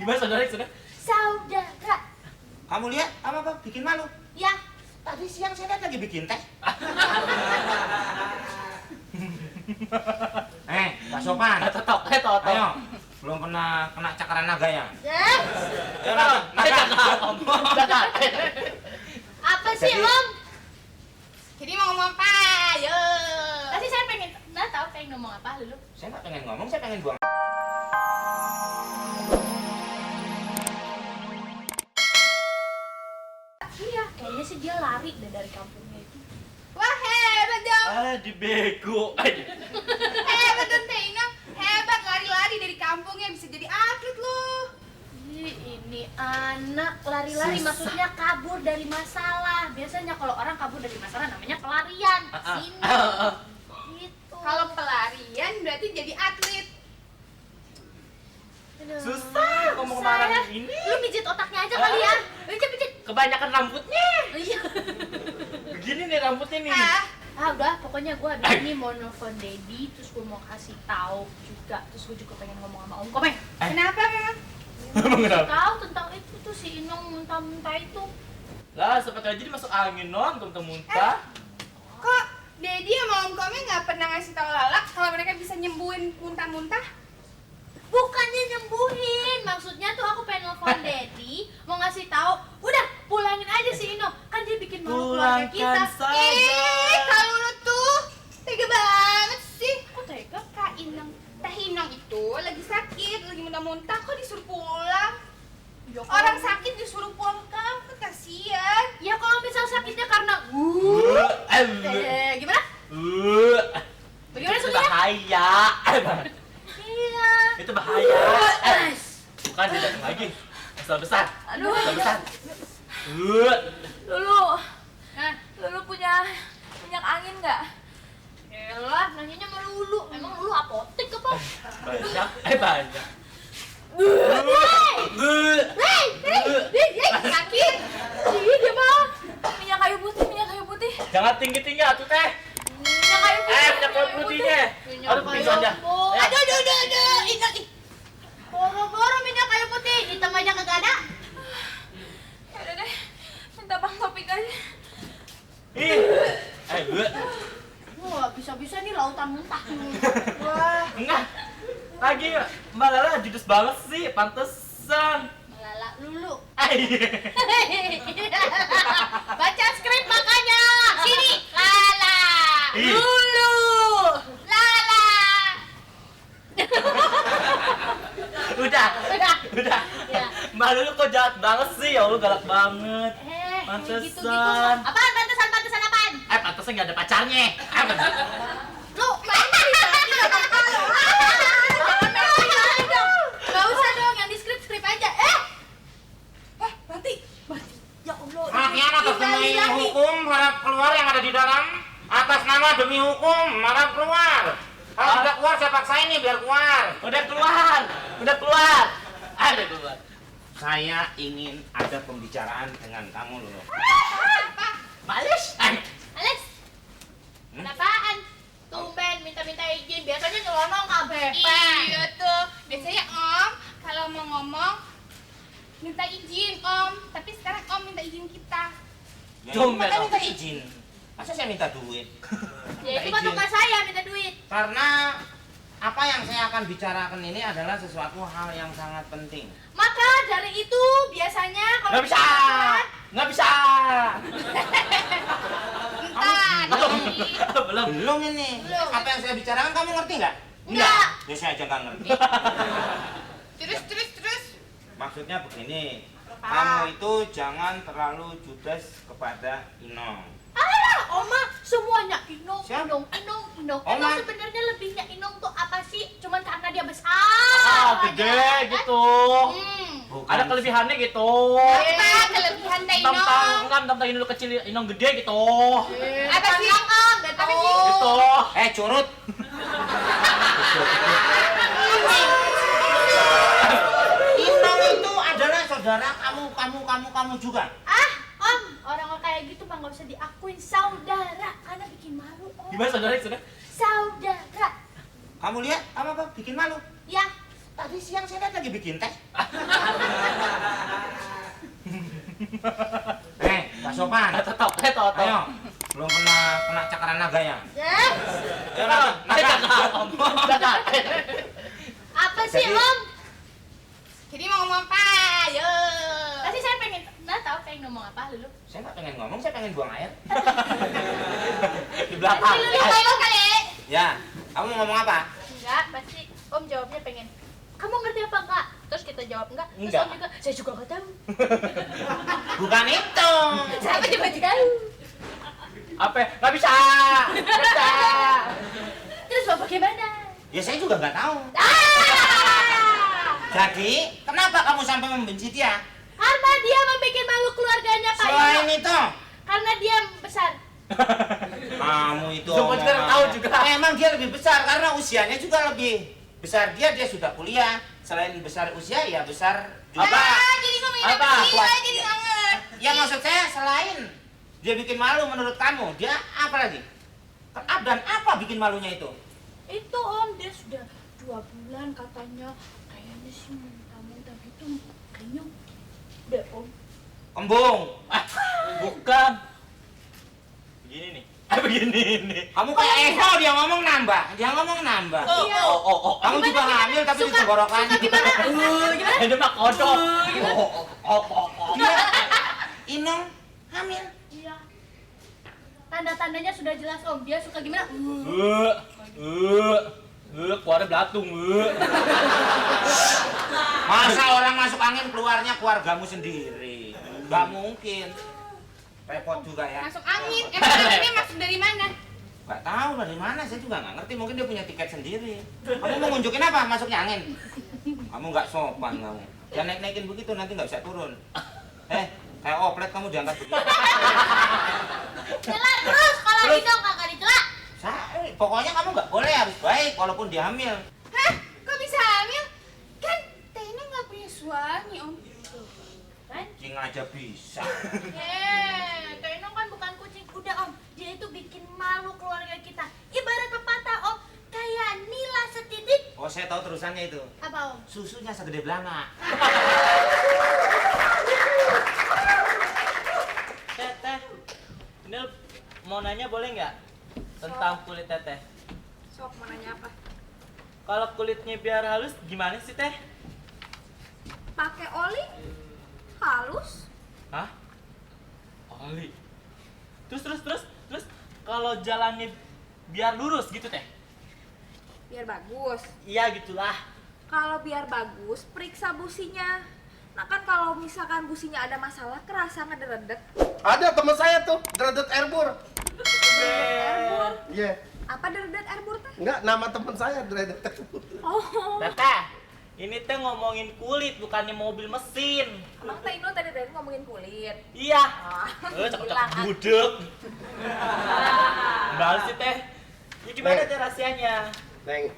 Gimana saudara? Saudara. Kamu lihat apa bikin malu? Ya. Tadi siang saya lihat lagi bikin teh. Pak Sopan. Totok. Ayo. Belum pernah kena cakaran naga ya? Eh, Naga. apa sih Jadi- Om? Jadi mau ngomong apa? Ayo. Tadi saya pengen tahu pengen ngomong apa dulu. Saya nggak pengen ngomong, saya pengen buang. Iya, kayaknya sih dia lari deh dari kampungnya itu. Wah hebat dong. Dibego aja. Hebat dong Tina. Hebat lari-lari dari kampungnya bisa jadi atlet loh. Ih, ini anak lari-lari maksudnya kabur dari masalah. Biasanya kalau orang kabur dari masalah namanya pelarian. Sini. Gitu. Kalau pelarian berarti jadi atlet. Aduh. Susah ngomong sama Saya- orang ini. Lu pijit otaknya aja kali ya. Pijit. Kebanyakan rambutnya. Iya. Begini nih rambutnya nih. Udah, pokoknya gue abis ini mau nelfon Daddy, terus gue mau kasih tahu juga, terus gue juga pengen ngomong sama Om Komeng. Kenapa memang? Emang kenapa? Tahu tentang itu tuh si Inong muntah-muntah itu. Lah, siapa tahu aja dia masuk angin doang, muntah-muntah. Kok Dedi sama Om Komeng nggak pernah ngasih tahu Lala kalau mereka bisa nyembuhin muntah-muntah? Bukannya nyembuhin, maksudnya tuh aku pengen nelfon Daddy, mau ngasih tahu, udah pulangin aja si Inong, kan dia bikin malu keluarga kita. Kalau lu tuh tega banget sih. Kok tega? Kak Inang, Teh Inang itu lagi sakit, lagi muntah-muntah, kok disuruh pulang? Ya, Orang sakit disuruh pulang kampung, kasihan. Ya kalau misal sakitnya karena gimana? Bagaimana Itu sebenarnya? bahaya. Iya. Itu bahaya. Bukan dia datang lagi. Masalah besar. Aduh. Masalah besar. Lulu, Nah, Lulu punya minyak angin nggak? elah, nanyanya sama Lulu. Emang Lulu apotek apa? Banyak. Banyak. Sakit. Ih, dia mah minyak kayu putih. Jangan tinggi-tinggi atuh teh. Minyak kayu putih. Minyak kayu putihnya. Minyak Aduh, kayu pingsan aja. putih. Aduh, Inang. Boro-boro minyak kayu putih, hitam aja kagak ada. Ya udah deh, minta Bang Topik aja. Ih. Wah, bisa-bisa nih lautan muntah. Wah, Enggak. Lagi Mbak Lala judes banget sih, pantesan. Lala Lulu. Iya. Baca skrip makanya. Sini, Lala. Ih. Lulu. Lala. Udah. Ya. Mbak Lulu kok jahat banget sih, ya Allah galak banget. Pantesan. Pantesan. Apaan pantesan apaan? Pantesan nggak ada pacarnya. Lu main sih tadi Gak usah dong, yang di skrip aja. mati. Ya Allah. Perhatian atas demi hukum harap keluar yang ada di dalam. Atas nama demi hukum harap keluar. Kalau tidak keluar saya paksain nih biar keluar. Udah keluar. Ada keluar. Saya ingin ada pembicaraan dengan kamu Lulu. Males. Alex. Kenapaan? Tumben minta-minta izin, biasanya nyelonong kabeh. Iya tuh. Biasanya Om kalau mau ngomong minta izin Om, tapi sekarang Om minta izin kita. Ya, Tumben, makanya Om. minta izin. Masa saya minta duit? Ya itu Minta kan izin. tugas saya minta duit. Karena apa yang saya akan bicarakan ini adalah sesuatu hal yang sangat penting. Maka dari itu biasanya kalau Nggak bisa. Nggak bisa. Entar. Belum. Belum ini. Belum. Apa yang saya bicarakan kamu ngerti nggak? Nggak. Ya saya aja nggak ngerti. Terus. Maksudnya begini. Kamu itu jangan terlalu judes kepada Inong. Alah, Oma, semuanya Inong, Siapa? Inong. Oma. Emang sebenarnya lebihnya Inong tuh apa sih? Cuman karena dia besar. Gede aja, gitu. Bukan. Ada kelebihannya gitu. Apa kelebihan Teh Inong? Tentang ini lu kecil, Inong gede gitu. Apa sih? Apa sih? Gitu. Curut. Inong itu adalah saudara kamu juga. Om, orang kayak gitu mah nggak bisa diakuin saudara karena bikin malu. Om. Gimana saudara? Saudara. Kamu lihat apa bikin malu? Ya. Tadi siang saya lihat lagi bikin teh. Pak Sopan. Tetap, Ayo, belum kena cakaran naga ya? Ya. Ayo, naga. Apa sih, Jadi- Om? Jadi mau ngomong apa? Ayo. Tadi saya pengen tahu pengen ngomong apa dulu. Saya nggak pengen ngomong, saya pengen buang air. di belakang. Tadi dulu ayo kali. Ya, kamu mau ngomong apa? Enggak, pasti Om jawabnya pengen. Kamu ngerti apa enggak? Terus kita jawab enggak. Terus Enggak. Om juga, saya juga enggak tahu. Bukan itu. Siapa juga tahu. Apa? Nggak bisa. Nggak bisa. Terus mau bagaimana? Ya saya juga nggak tahu. Ah! Jadi, kenapa kamu sampai membenci dia? Karena dia membuat malu keluarganya Pak Selain Yono. itu, Karena dia besar. kamu itu Semua juga omongan. tahu juga. Memang dia lebih besar karena usianya juga lebih besar. Dia sudah kuliah. Selain besar usia, ya besar juga. Jadi ngomongin apa Apa? sih? Saya jadi nggak ngerti. Ya maksud saya selain dia bikin malu menurut kamu, dia apa lagi? Dan apa bikin malunya itu? Itu Om, dia sudah 2 bulan katanya. Kayaknya sih muntah-muntah gitu. Kayaknya udah Om. Kembung. Bukan. Begini nih. Begini nih. Kamu kayak Eho, dia ngomong nambah. Dia ngomong nambah. Iya. Kamu juga hamil tapi di tenggorokan. Gimana? Gimana? Ini mah kodok. Dia Inong hamil. Iya. Tanda-tandanya sudah jelas Om. Dia suka gimana? Keluarnya belatung. Masa orang masuk angin keluarnya keluargamu sendiri? Gak mungkin. Repot juga ya. Masuk angin. Emang ini masuk dari mana? Gak tahu dari mana, saya juga nggak ngerti. Mungkin dia punya tiket sendiri. Kamu mau nunjukin apa masuknya angin? Kamu nggak sopan kamu. Jangan naik-naikin begitu nanti nggak bisa turun. Kayak oplet kamu diangkat begitu. Celah terus kalau hidung kakak dicela. Pokoknya kamu nggak boleh, harus baik walaupun dia hamil. Hah? Kok bisa hamil? Kan Tina nggak punya suami, Om. Kan? Kucing aja bisa. Kaino kan bukan kucing kuda Om. Dia itu bikin malu keluarga kita. Ibarat pepatah Om, kayak nila setitik. Oh, saya tahu terusannya itu. Apa Om? Susunya segede belanga. Teteh, ini mau nanya boleh nggak tentang kulit teteh? Sok mau nanya apa? Kalau kulitnya biar halus gimana sih teh? Pakai oli halus. Hah? Oli. Terus kalau jalannya biar lurus gitu teh? Biar bagus. Iya gitulah. Kalau biar bagus, periksa businya. Nah kan kalau misalkan businya ada masalah, kerasa ngederedek. Ada teman saya tuh, Dredet Airbur. Airbur. Iya. Apa deredet Airbur teh? Enggak, nama teman saya Dredet Airbur. Oh. Teteh, ini teh ngomongin kulit bukannya mobil mesin. Emang teh Ino tadi ngomongin kulit. Iya. Ah, Cakep bilang, ah. budek. Gimana sih teh? Ya gimana Neng. teh rahasianya? Neng,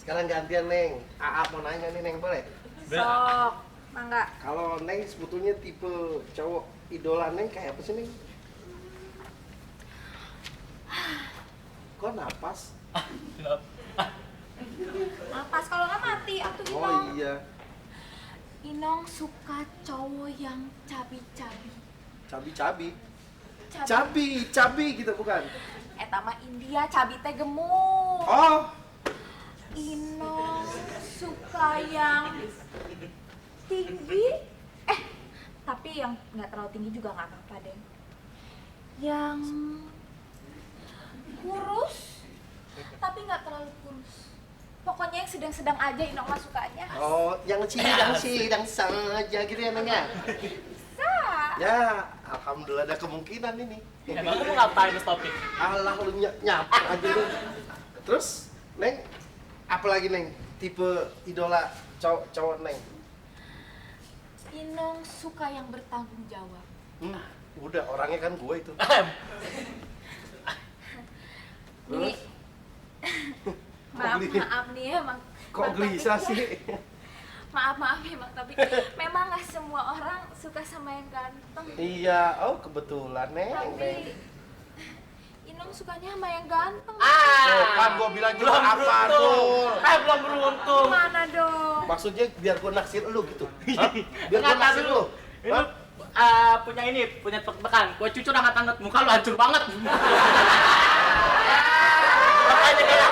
sekarang gantian Neng. Aa mau nanya nih Neng, boleh? Sok. Mangga. Kalau Neng sebetulnya tipe cowok idola Neng kayak apa sih Neng? Kok napas? Napas kalau nggak mati atuh Oh Inong. iya, Inong suka cowok yang cabi-cabi. cabi-cabi. Cabi gitu bukan? Eta mah India cabi teh gemuk. Oh, Inong suka yang tinggi. Tapi yang nggak terlalu tinggi juga nggak apa-apa deh. Yang kurus, tapi nggak terlalu kurus. Pokoknya yang sedang-sedang aja Inong mah sukanya. oh, yang sidang saja gitu ya Neng ya? Bisa. Ya, alhamdulillah ada kemungkinan ini. Emang kamu ngapain mas topik? Allah lu nyapa aja lu. Terus, Neng, apa lagi Neng? Tipe idola cowok Neng? Inong suka yang bertanggung jawab. Udah orangnya kan gue itu. Nih, maaf nih emang. Kok gelisah sih? Maaf emang, tapi memang nggak semua orang suka sama yang ganteng. Iya, oh kebetulan Neng. Tapi Neng sukanya sama yang ganteng. Tuh, kan gua bilang juga Belum apa beruntung. Dul? Belum beruntung. Mana dong? Maksudnya biar gua naksir lu gitu. Hah? Biar gua Ngata naksir dulu. lu. Ini Hah? punya tebak-tebakan. Gua cucur angkat-angkat muka lu hancur banget. Makanya kayak